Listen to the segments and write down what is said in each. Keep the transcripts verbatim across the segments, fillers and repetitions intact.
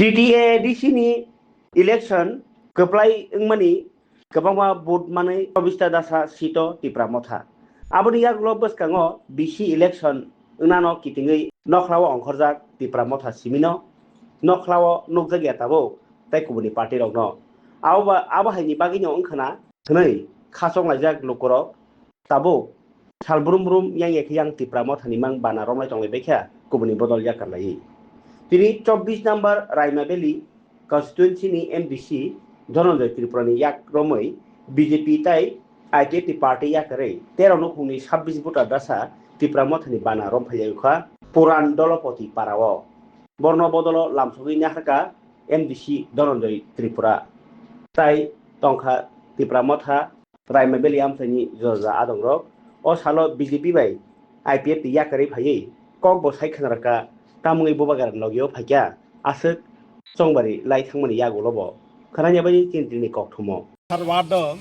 T T A D C ni election kwplai wngmani kwbangma vote manwi chobbish ta dasa seat o Tipra Motha. Aboni yagulo bwskango B C election wngnano kitingwi nokhlao ongkhorjak Tipra Motha simino, nokhlao nukjakya tabuk tei kubuni party rokno. Abo ba, abo haini bagwino wngkhana hwnwi khachok laijak lukurok tabuk sal brum brum yang yakhe yang Tipra Mothani mang bana romlai tonglai baikha kubuni bodol yakar laiwi. Tini chobbish number Raima Valley constituency ni M D C Dhananjay Tripura ni yak romwi B J P tai I P F T party yakarwi tero nukhungni sabbish voter dasa Tipra Mothani bana romphai kha Puran Dolopoti parao. Borno bodolo lamsogwi naharkha M D C Dhananjay Tripura tai tongkha Tipra Motha Raima Valley amchaini joja adongrok o salo B J P bai I P F T yakarwi phaiwi kokbo sai khwnarwkha, tamungwi bubagra logio phaikha aswk chongbari lai thangmani yagulobo khwnanya bai chini tini kokthumo. Harwado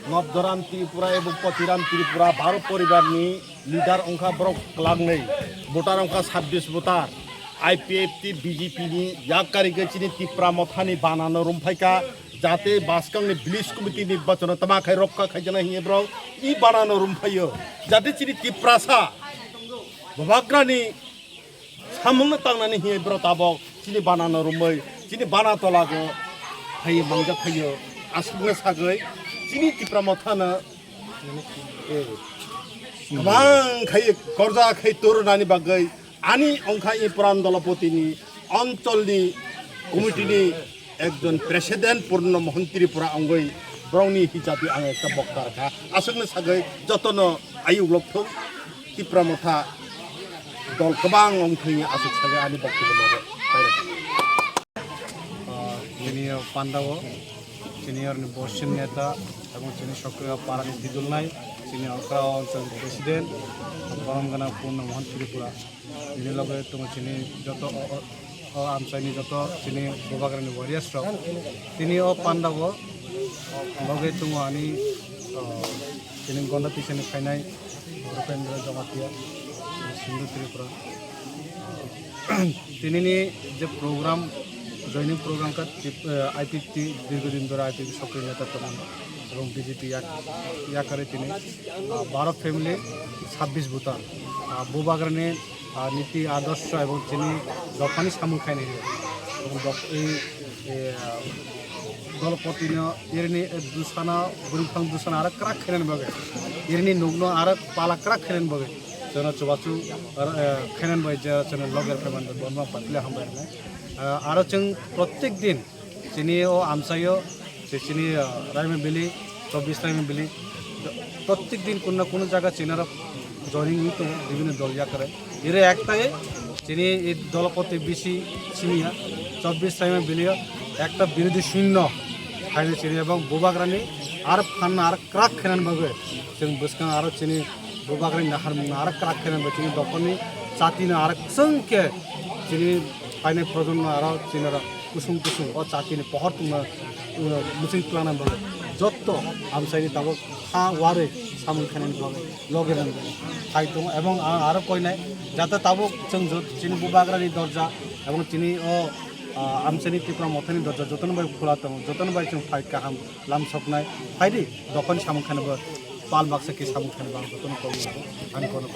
Nobdoram Tripura ebong Potiram Tripura baro poribarni leader wngkha borok kwlangnwi, voter wngkha sabbish voter. I P F T B J P ni yakarwi chini Tipra Mothani banano rumphaikha, jate bwskangni village committee nirbachano tama khai rokha khaijana hiye borok i banano rumphaio, jate chini Tiprasa bubagrani samungno tangnani hiye borok tabok chini banano rumwi chini bana tolago phaiwi mangjak phaio. Aswkno sagwi chini Tipra Mothano kwbang khai korja khai torunani bagwi ani wngkha i Puran Dolopotini oncholni committee ni ekjon president Purno Mohan Tripura wngwi borokni hisabi ang ekta bokta rwkha. Aswkno sagwi jotono ayuk lokthung Tipra Motha dol kwbang wngthung aswk sagwi ani boktobo no. Ah, chini o pandao, chini orni bosim neta, ebong chini sokriyo parani tidulnai, chini okra oncholni president, borom gana Purno Mohan Tripura. Chini loge tongo chini joto o, o, o amchaini joto chini bubagrani warriors rok. Chini o pandao loge tongo ani, o, chini gonda tisani phainai Rupendra Jamatia, Sindhu Tripura. Tinini je program, joining program ka, eh, I P F T, dirghodin dhore I P F T sokriyo neta tongo, ebong B J P yak-, yakare tini, ah, baro family, sabbish voter, ah, bubagrani, ah, niti adorsho ebong chini dophani samung khainai. Ebong doph-, ei, eh, Dolopotino irini, eh, dusana, bwrwi phang dusana aro kwrak khainani bagwi, irini nukno aro pala kwrak khainani bagwi. Chwngno chubachu, eh, khainani bagwi je chwngno loger phaiman Borma Patli hambai rwnai. Eh, aro chwng protek din chini o amchaio, je chini, eh, Raima Valley, chobbish Raima Valley, protek din kuno na kuno jaga chini aro joining wngwi tongo, bibhinno dol yakare. Ire ektai chini i Dolopoti B C simiya, chobbish Raima Valley o ekta birodhi shunno khainai chini ebong bubagrani aro phanno aro kwrak khainani bagwi chwng bwskang aro chini bubagrani naharmungno aro kwrak khainani bagwi chini dophani chatino aro chwng khe chini phainai projonmo aro chini aro kusung kusung o chatini pohor tongma, uh, muchung twlangna bagwi jotto amchaini tabuk ha warwi samung khainani bagwi loge nang phai tongo. Ebong ang aro koinai jata tabuk chwng jot-, chini bubagrani dorja ebong chini o, ah, amchaini Tipra Mothani dorja jotono bai khula tongo, jotono bai chwng phai kaham lam soknai. Phaidi dophani samung khainani bo pal baksa khe samung khainani bo ang jotono kok ani kono pai.